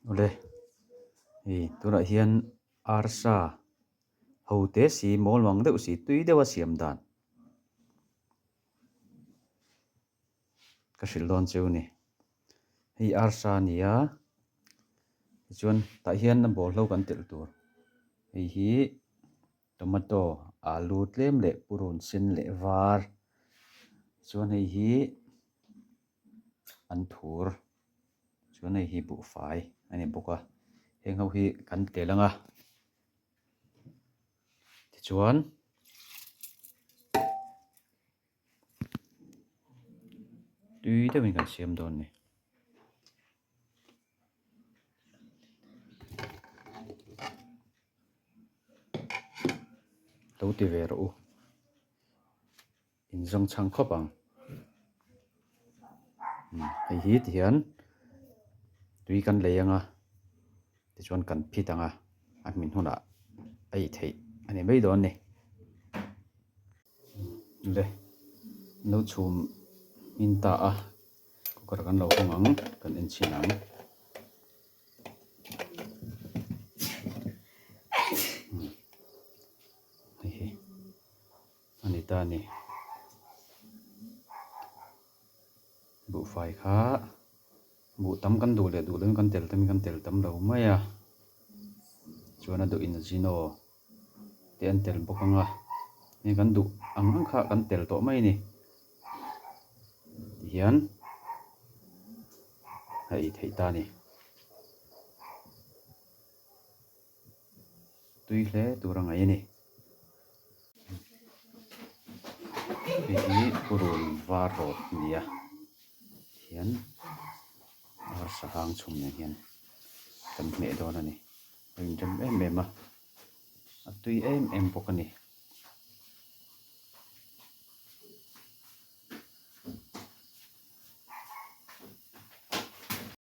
Awle hei tunah hian arsa ho te si mawl mang deuh si tui deuha siam dan ka hrilh dawn cheu a ni. Hei arsa a ni a tichuan tah hian a bawlhlo kan telh tur hei hi tomato alu tlem leh purun sen leh var chuan hei hi an thur chuan hei hi buhfai a ni bawk a heng ho hi kan tel ang a tichuan tui deuhin kan siam dawn a ni. Lo ti ve rawh u. In zawng chhang khawp ang. Hei hi ti hian tui kan lei anga tichuan kan phit anga a hmin hunah a ei theih a ni mai dawn a ni. Le no chhum hmin ta a cooker kan lo hawng ang kan en chhin ang. Hei hi. A ni ta a ni. Buhfai kha buh tam kan duh leh duh loin kan tel tamin kan tel tam lo mai a. Chuan a duhin Ajino te an tel bawk ang a. Heng kan duh ang ang kha kan tel tawh mai a ni. Tihian a ei theih ta a ni. Tui hle tur a ngaih a ni. Hei hi purun var rawt a ni a hian arsa hang chhum nen hian kan hmeh dawn a ni. A inrem em em a, a tui em em bawk a ni.